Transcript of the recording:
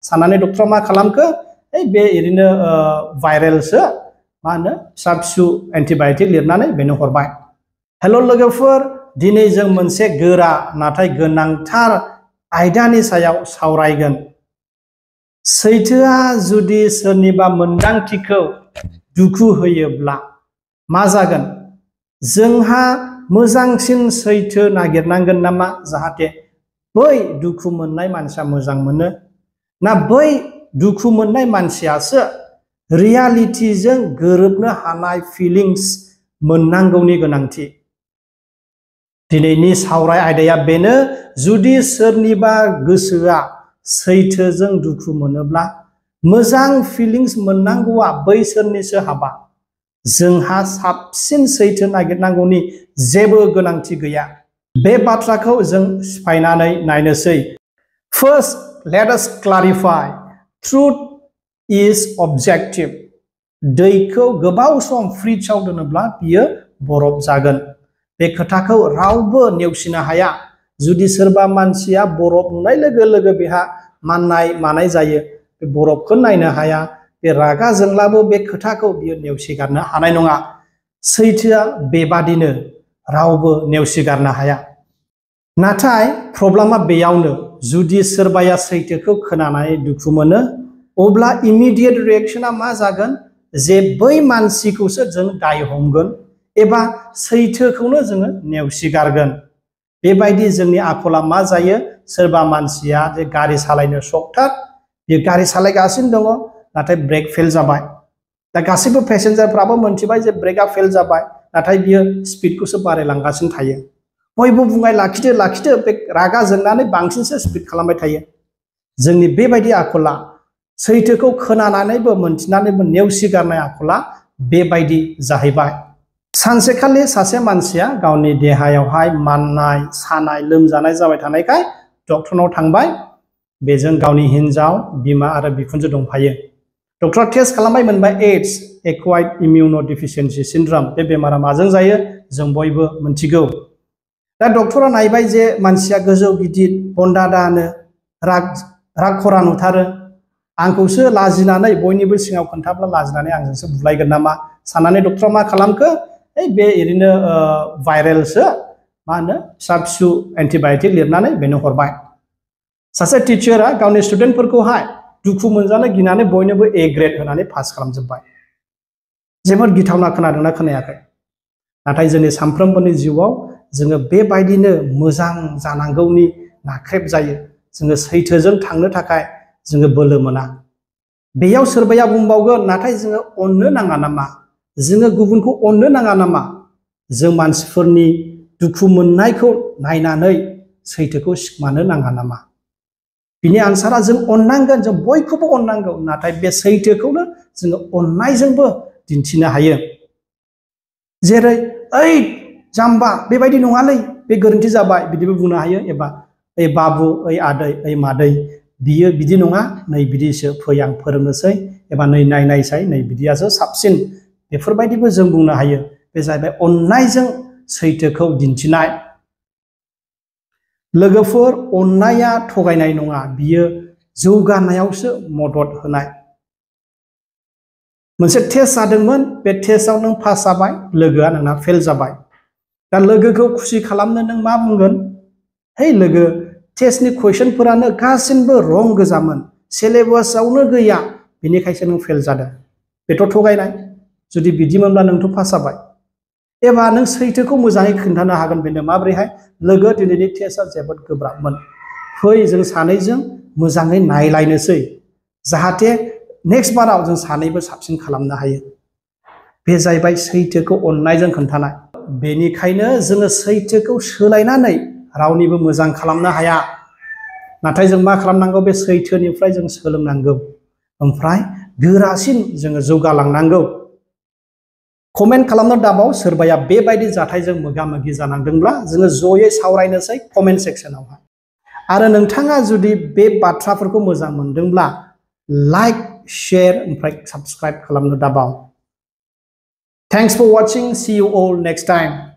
साननानै डक्टरा मा खालामखो बे ओरैनो भाइरेलसो मा होनो फिसा फिसौ एन्टिबाय'टिक लिरनानै बेनो हरबाय। हेल' लोगोफोर, दिनै जों मोनसे गोरा नाथाय गोनांथार आयदानि सायाव सावरायगोन। सैथोआ जुदि सोरनिबा मोनदांथिखौ दुखु होयोब्ला मा जागोन? जोंहा मोजांसिन सैथो नागिरनांगोन नामा जाहाथे बै दुखु मोननाय मानसिया मोजां मोनो, ना बै दुखु मोननाय मानसियासो रियालिटिजों गोरोबनो हानाय फिलिंस मोननांगौनि गोनांथि? दिनैनि सावराय आयदाया बेनो, जुदि सोरनिबा गोसोआ सैथोजों दुखु मोनोब्ला मोजां फिलिंस मोननांगौआ बैसोरनिसो हाबा। जोंहा साबसिन सैथो नागिरनांगौनि जेबो गोनांथि गैया। बे बाथ्राखौ जों सिफायनानै नायनोसै। First, let us clarify. Truth is objective. दैखौ गोबाव सम फ्रिजआव दोनोब्ला बियो बरफ जागोन। बे खोथाखौ रावबो नेवसिनो हाया। जुदि सोरबा मानसिया बरफ नुनाय लोगो लोगो बेहा माननाय मानाय जायो, बे बरफखौ नायनो हाया, बे रागा जोंब्लाबो बे खोथाखौ बियो नेवसिगारनो हानाय नङा। सैथोआ बेबादिनो रावबो नेवसिगारनो हाया। नाथाय प्रब्लेमा बेयावनो, जुदि सोरबाया सैथोखौ खोनानानै दुखु मोनो, अब्ला इमिडियेट रिएक्शना मा जागोन? जे बै मानसिखौसो जों दाय हमगोन एबा सैथोखौनो जोङो नेवसिगारगोन। बेबायदि जोंनि आखला मा जायो? सोरबा मानसिया जे गारि सालायनो सकथार, बे गारि सालायगासिनो दङ, नाथाय ब्रेक फेल जाबाय। दा गासैबो पेसेन्जारफ्राबो मोनथिबाय जे ब्रेकआ फेल जाबाय, नाथाय बियो स्पिडखौसो बारायलांगासिनो थायो। बयबो बुंबाय लाखिदो लाखिदो, बे रागा जोंनानै बांसिनसो स्पिड खालामबाय थायो। जोंनि बेबायदि आखला, सैथोखौ खोनानानैबो मोनथिनानैबो नेवसिगारनाय आखला बेबायदि जाहैबाय। सानसेखालि सासे मानसिया गावनि देहायावहाय माननाय सानाय लोमजानाय जाबाय थानायखाय डक्टरनाव थांबाय। बेजों गावनि हिनजाव, बिमा आरो बिखुनजो दंफायो। डक्टरा टेस्ट खालामबाय, मोनबाय एड्स, एक्वायर्ड इमिउनोडेफिशिएन्सि सिन्ड्रम। बे बेमारा माजों जायो जों बयबो मिथिगौ। दा डक्टरा नायबाय जे मानसिया गोजौ गिदिर, बन्दा दानो, राग खरा नुथारो। आंखौसो लाजिनानै बयनिबो सिगाङाव खोन्थाब्ला लाजिनानै आंजोंसो बुलायगोन नामा साननानै डक्टरा मा खालामखो? बे ओरैनो भाइरेलसो मा होनो फिसा फिसौ एन्टिबाय'टिक लिरनानै बेनो हरबाय। सासे टिचारा गावनि स्टुडेन्टफोरखौहाय दुखु मोनजानो गिनानै बयनोबो ए ग्रेड होनानै पास खालामजोब्बाय। जोबोद गिथावना खोनादोंना खोनायाखै? नाथाय जोंनि सानफ्रोमबोनि जिउआव जोङो बेबायदिनो मोजां जानांगौनि नाख्रेब जायो। जोङो सैथोजों थांनो थाखाय जोङो बोलो मोना। बेयाव सोरबाया बुंबावगोन, नाथाय जोङो अननो नाङा नामा? जोङो गुबुनखौ अननो नाङा नामा? जों मानसिफोरनि दुखु मोननायखौ नायनानै सैथोखौ सिखमानो नाङा नामा? बिनि आन्सारा जों अननांगोन, जों बयखौबो अननांगौ। नाथाय बे सैथोखौनो जोङो अननायजोंबो दिन्थिनो हायो। जेरै ओइ जाम्बा, बेबायदि नङालै, बे गोरोन्थि जाबाय, बिदिबो बुंनो हायो। एबा ओइ बाबु, ओइ आदै, ओइ मादै, बियो बिदि नङा, नै बिदिसो, फै आं फोरोंनोसै, एबा नै नायनायसाय, नै बिदियासो साबसिन, बेफोरबायदिबो जों बुंनो हायो। बे जाहैबाय अननायजों सैथोखौ दिन्थिनाय। लोगोफोर, अननाया थगायनाय नङा, बियो जौगानायावसो मदद होनाय। मोनसे टेस्ट जादोंमोन, बे टेस्टआव नों पास जाबाय, लोगोआ नोंना फेल जाबाय। दा लोगोखौ खुसि खालामनो नों मा बुंगोन? हे लोगो, टेस्टनि कुइसनफोरानो गासिबो रं गोजामोन, सिलेबासावनो गैया, बेनिखायसो नों फेल जादों। बेथ' थगायनाय। जुदि बिदिमोनब्ला नोंथ' पास जाबाय। एबा नों सैथोखौ मोजाङै खोन्थानो हागोन बेनो। माबोरैहाय? लोगो, दिनैनि टेस्टआ जोबोद गोब्राबमोन, फै जों सानैजों मोजाङै नायलायनोसै, जाहाथे नेक्स्ट बाराव जों सानैबो साबसिन खालामनो हायो। बे जाहैबाय सैथोखौ अननायजों खोन्थानाय। बेनिखायनो जोङो सैथोखौ सोलायनानै रावनिबो मोजां खालामनो हाया। नाथाय जों मा खालामनांगौ? बे सैथोनिफ्राय जों सोलोंनांगौ, ओमफ्राय गोरासिन जोङो जौगालांनांगौ। कमेन्ट खालामनो दाबाव सोरबाया बेबायदि जाथायजों मोगा मोगि जानांदोंब्ला जोङो जयै सावरायनोसै कमेन्ट सेक्सनावहाय। आरो नोंथाङा जुदि बे बाथ्राफोरखौ मोजां मोनदोंब्ला लाइक, शेयार, ओमफ्राय साबस्क्राइब खालामनो दाबाव। Thanks for watching. See you all next time.